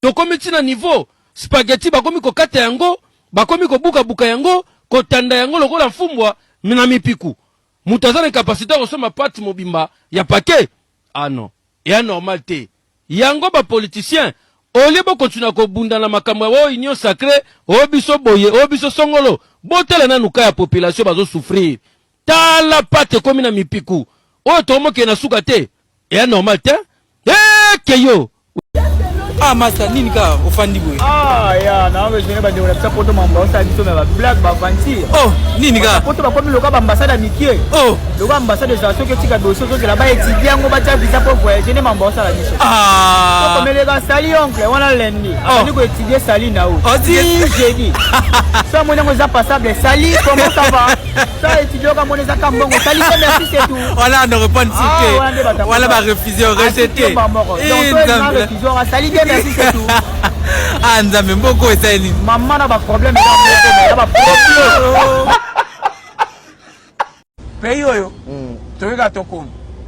Tokomi ti na niveau spaghetti bakomi kokata yango, bakomi kobukabuka yango, kotanda yango lokola mfumbwa na mipiku. Moto aza na incapacité ya kosomba pate mobimba ya paquet? Ah non, eya normal te. Yango ba politiciens au lieu bokontinua kobunda na makambo ya oyo union sacree, oyo biso boye, oyo biso songolo, botala nanu cas ya population bazo souffrir. Tala pate ekomi na mipiku oyo tokomokende na suka te, eya normal te. Ekeyo Ah masta nini kaka ofandi boye? Ah ya na raisonner ba ndeko na biso poto mambo osala biso na ba blague ba aventure. Oh nini kaka? Poto bakomi loka ba ambassade ya mikie. Oh loka ambassade ezala soki otika dossier ozozela ba étudier yango batia visa po voyager nde mambo osala biso. Ah tokomeleka sali oncle wana lundi. Oh. Abandi ko étudier sali na yo. Oh, ti jeudi. So amoni yango eza passable sali comment ça va? Ça étudier okamona eza ka mbongo sali merci c'est tout. Voilà on répond ah, Voilà ba refuser rejeter. Asali bien merci c'est tout. Ah Nzambe mboko esali nini? Maman na ba problème eza moko mais ya ba problème. Pays oyo hmm. toyeka tokoma.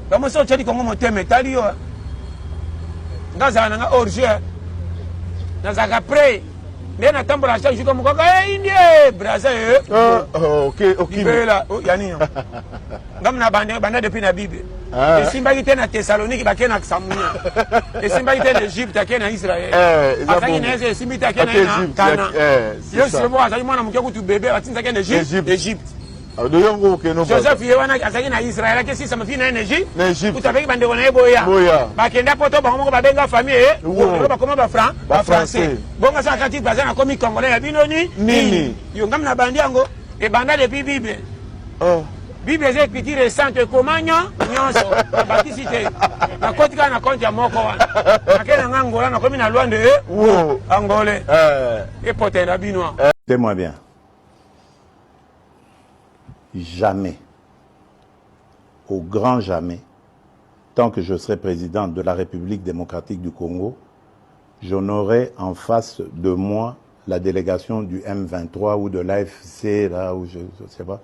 Bango soki otyeli Kongo motema etali yo. Nga azala na nga hors jeu. Nazalaka près nde natambola chaque jour comme kaka eh, indie braza eh. Ah, oh, okay, okay. Libela oh, ya nini ngam na banda banda depuis na bible ah. esimbaki te na thessalonique bake na samunia esimbaki te na egypte ake na israel eh, azalaki na ese esimbi te ake na na kana eh, yesu moko azalaki mwana moke kutu bebe batindaki na egypte ah, joseph ye wana azalaki na israel ake sisa mafi na ye na egypte kutu abeki bandeko na ye boya bakenda poto bango moko babenga famille ye lelo bakoma bafrançais bongo asalaka ti baza nakomi congolais ya bino nini yo ngam na bandi yango ebanda depuis bible Oh. Bible eza écriture récente ekoma nyonso nabakisi te nakoti kaka na compte ya moko wana nake na nga Angola nakomi na Luanda e oh. Angolais eh. epote na bino Écoutez-moi bien. Jamais, au grand jamais, tant que je serai président de la République démocratique du Congo, je n'aurai en face de moi la délégation du M23 ou de l'AFC, là, ou je ne sais pas,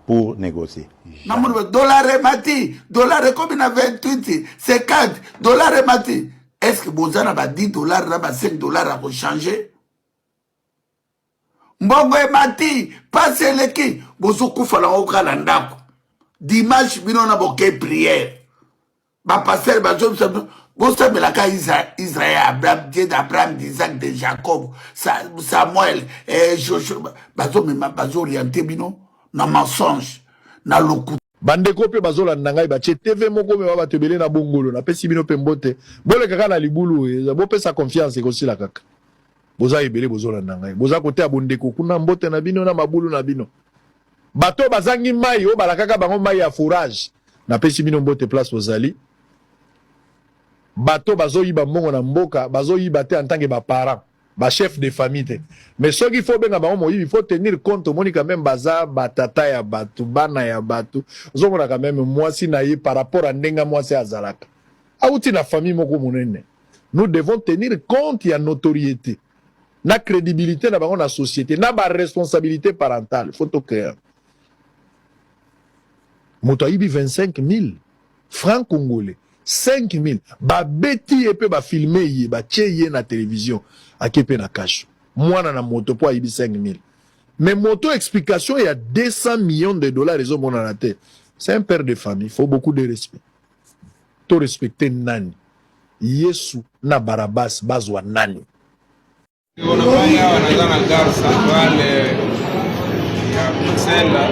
pour négocier. Namoni ba dollar emati, dollar ekomi na 28, 50, dollar emati. Est-ce que boza na ba 10 dollars na ba 5 dollars ya ko changer? Mbongo emati, pasi eleki, bozokufa nango kaka na ndako. Dimanche bino na boke prière. Ba pasteur bazobisa bino bosambelaka Israël, Abraham, Dieu d'Abraham, d'Isaac, de Jacob, Samuel, eh, Joshua, bazomema bazo-orienter bino na mensonge, na lokuta. Bandeko mpe bazolanda ngai batie TV moko mema bato ebele na bongolo napesi bino mpe mbote boleka kaka na libulu oyo bopesa confiance ekosila kaka boza ebele bozolanda ngai boza kote ya bondeko kuna mbote na bino na mabulu na bino Bato oyo bazangi mayi, oyo balakaka bango mayi ya forage, napesi bino mbote place bozali. Bato bazoyiba mbongo na mboka, bazoyiba te en tant que ba parents, ba chefs de famille te. Mais soki faut obenga bango moyibi, faut tenir compte, omoni quand meme baza ba tata ya bato, bana ya bato. Ozomona quand meme mwasi na ye par rapport à ndenge mwasi azalaka. Awuti na famille moko monene. Nous devons tenir compte ya notoriete. na credibilite na bango na societe na ba responsabilite parentale faut to créer moto ayibi 25000 francs congolais 5000 babeti ye mpe bafilme ye batie ye na television ake mpe na kasho mwana na moto mpo ayibi 5000 mais moto explication ya 200 millions de dollars ezomonana te c'est un père de famille faut beaucoup de respect to respecter nani Yesu na Barabas bazwa nani? Ndeko na ngai awa naza na gare centrale ya Bruxelles na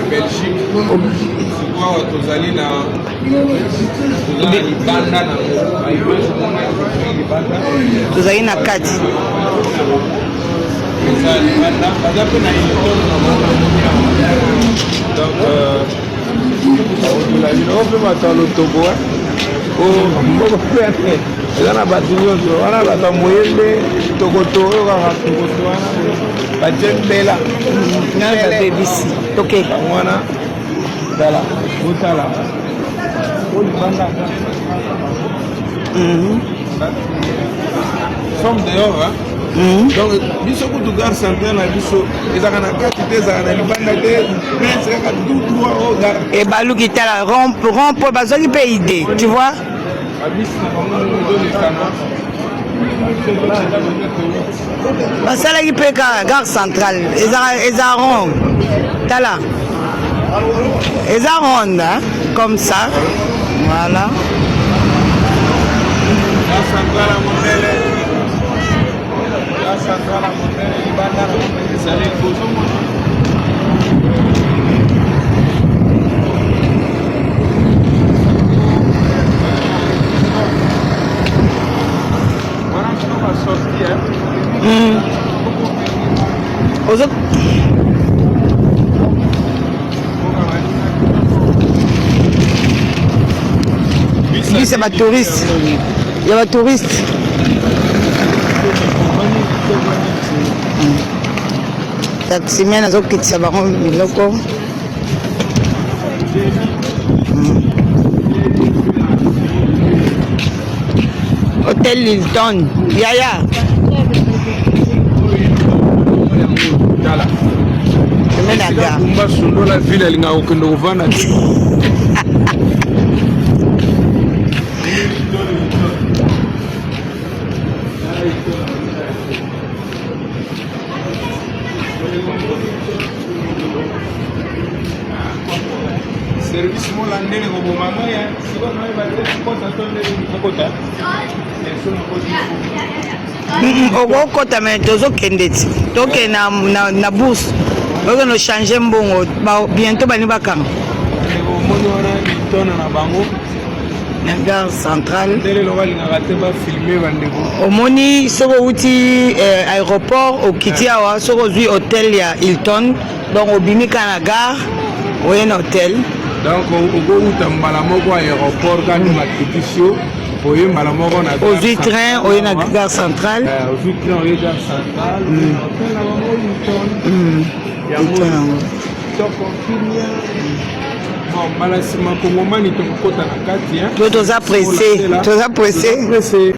Belgique. Sikoyo awa tozali na toza na libanda na yango ba image omona ezali libanda. Tozali na kati. Eza libanda baza mpe na Hilton na bango na moni awa. Donc euh, oyo mpe bato ya lotobo moko mpe eza na bato nyonso wana bato ya moyembe tokoto oyo kaka tokoto wana batie mbela ngai babebisi toke yango wana tala botala oyo libanda Sommes dehors, hein? Mm. Donc, biso kutu gare centrale na biso ezalaka na kati te ezalaka na libanda te prince kaka tout droit o gare ebaluki tala rompo bazwaki mpe idée tu vois babisi na bango ezolekana. Basalaki mpe kaka gare centrale eza rond. Tala. Eza ronde hein? Comme ça. Voilà. Gare centrale ya mondele. Gare centrale ya mondele libanda na ezali kozomona. Ozo bus ya batouriste ya batouriste taximen azokitisa bango biloko. Hotel Hilton yaya Kumba sundola ville alingaka kokende kovanda te. Service mola ndenge koboma ngai sikoyo nayeba te nakota to ndenge nakota. Okokota me tozokende ti tokende na, na, na bourse okende ochange mbongo ba, bientôt balingi bakanga. Omoni wana litona na bango na gare centrale. Ndele loko alingaka te bafilme bandeko. Omoni soki outi eh, aéroport okiti awa soki ozwi hotel ya Hilton donc obimi kaka na gare oye na hotel. Donc okouta mbala moko aéroport kaka nde bakitisi yo oye mbala moko na ozwi train oye na gare centrale. Ozwi train oye gare centrale, hotel na bango Hilton. Hilton yango kitoko kimia. Bon, mbala nsima kongomani tokokota na kati. To toza presse, toza presse.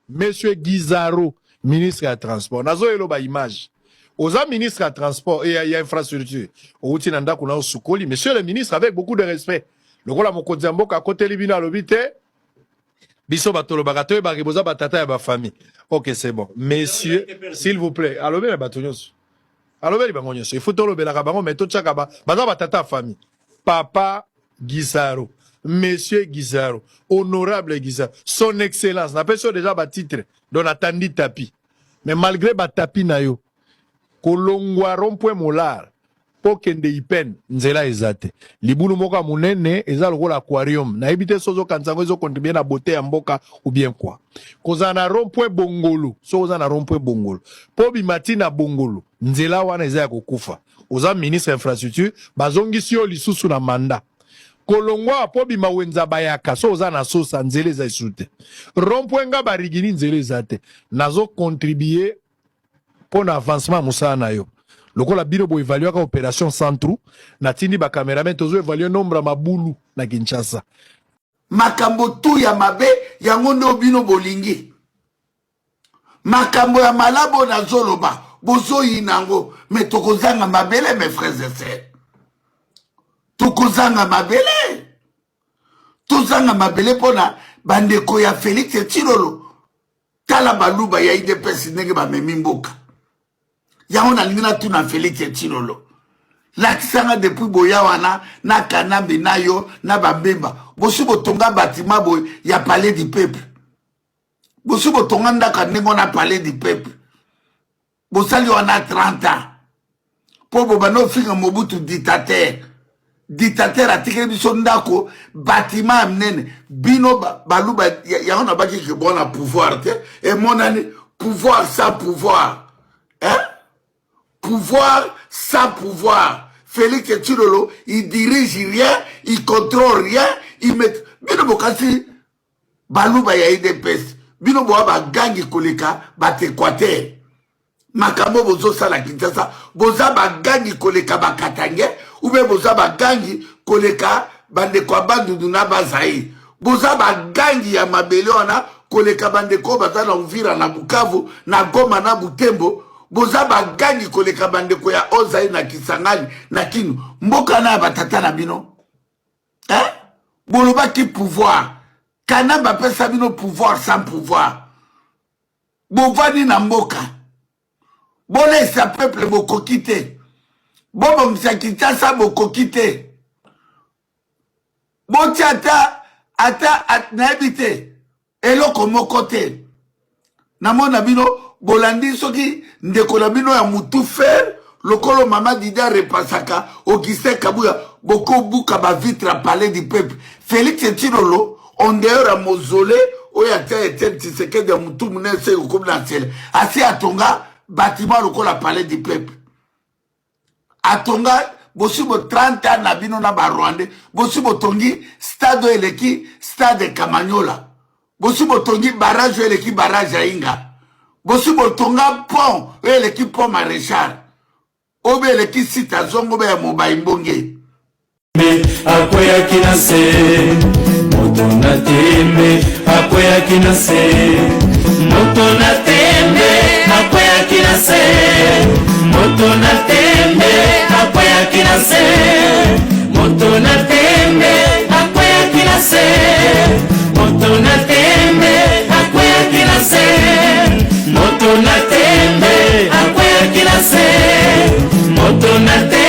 Monsieur Gizaro, ministre ya transport, nazoyelo ba image. Oza ministre ya transport et ya infrastructure. Outi na ndako na osukoli, monsieur le ministre, avec beaucoup de respect. Lokola mokonzi ya mboka akoteli bino alobi te, biso bato lobaka toyebaka boza batata ya bafamille. Ok, c'est bon. Monsieur, s'il vous plaît, alobela bato nyonso. Alobeli bango nyonso. Il faut tolobelaka bango mais totiaka ba baza batata ya famille. Papa Gisaro, Monsieur Gisaro, Honorable Gisaro, Son Excellence, napesi yo déjà ba titre, donc natandi tapis. Mais malgré ba tapis na yo, kolongwa rond-point Molar mpo kende Ipen, nzela eza te. Libulu moko ya monene eza lokola aquarium. Nayebi te soki ozokanisa yango ezocontribue na beauté ya mboka ou bien quoi. Kozala na rond-point Bongolo, soki oza na rond-point Bongolo, mpo obima ti na Bongolo, nzela wana eza ya kokufa. Oza ministre ya infrastructure, bazongisi yo lisusu na mandat. Kolongwa mpo obima wenza bayaka, soki oza na sosa, nzela eza lisusu te. Rond-point Ngaba Rigini, nzela eza te. Nazo contribuer mpo na avancement ya mosala na yo. Lokola bino bo evaluaka opération sans trou, natindi ba cameraman tozo evaluer nombre ya mabulu na Kinshasa. Makambo tu ya mabe yango nde bino bolingi. Makambo ya malamu oyo nazoloba bozoyina yango, me tokozanga mabele mes frères et sœurs. Tokozanga mabele. Tozanga mabele mpona bandeko ya Felix Tshilolo. Tala baluba ya UDPS ndenge bamemi mboka. Yango nalingi natuna Felix Tshilolo. Lakisanga depuis boya wana na Kanambe na yo na Babemba. Bosi botonga bâtiment boye ya palais du peuple. Bosi botonga ndako ya ndenge wana palais du peuple. Bosali wana 30 ans. Po bobanda ofinga Mobutu dictateur. Dictateur atikeli biso ndako bâtiment ya minene. Bino baluba yango nabaki ke bona pouvoir te. Emonani pouvoir sans pouvoir. Hein? Pouvoir sans pouvoir. Félix Tshilolo, il dirige rien, il contrôle rien, il met bino bokasi baluba ya UDPS, bino boa bagangi koleka bato Équateur. Makambo bozosala Kinshasa, boza bagangi koleka bakatange ou bien boza bagangi koleka bandeko ya Bandundu na Bazaïre. Boza bagangi ya mabele wana koleka bandeko baza na Uvira na Bukavu na Goma na Butembo. Boza bagangi koleka bandeko ya Ozaïre na Kisangani na Kindu. Mboka na ya batata na bino. Hein? Bolobaki pouvoir. Kanambe apesa bino pouvoir sans pouvoir. Bovandi na mboka, bolesa peuple bokoki te, bobongisa Kinshasa bokoki te, botia ata ata nayebi te eloko moko te. Namona bino bolandi soki ndeko na bino ya mutu fer lokolo mama Didi arepasaka Augustin Kabuya, bokobuka ba vitre ya palais du peuple. Felix Tshilolo en dehors ya mausolée oyo atia Etienne Tshisekedi ya mutu munene se okomi na nsele, asi atonga bâtiment lokola palais du peuple. Atonga bosi bo 30 ans na bino na ba Rwandais, bosi botongi stade oyo eleki stade Kamanyola, bosi botongi barrage oyo eleki barrage ya Inga, bosi botonga pont oyo eleki pont Maréchal, oyo be eleki site ya Zongo be ya Mobayi Mbonge. Akweyaki na se moto na tembe, akweyaki na se moto na tembe, akweyaki na se moto na tembe, akweyaki na se moto na tembe, akweyaki na se moto na tembe, akweyaki na se moto na tembe, akweyaki na se moto na tembe.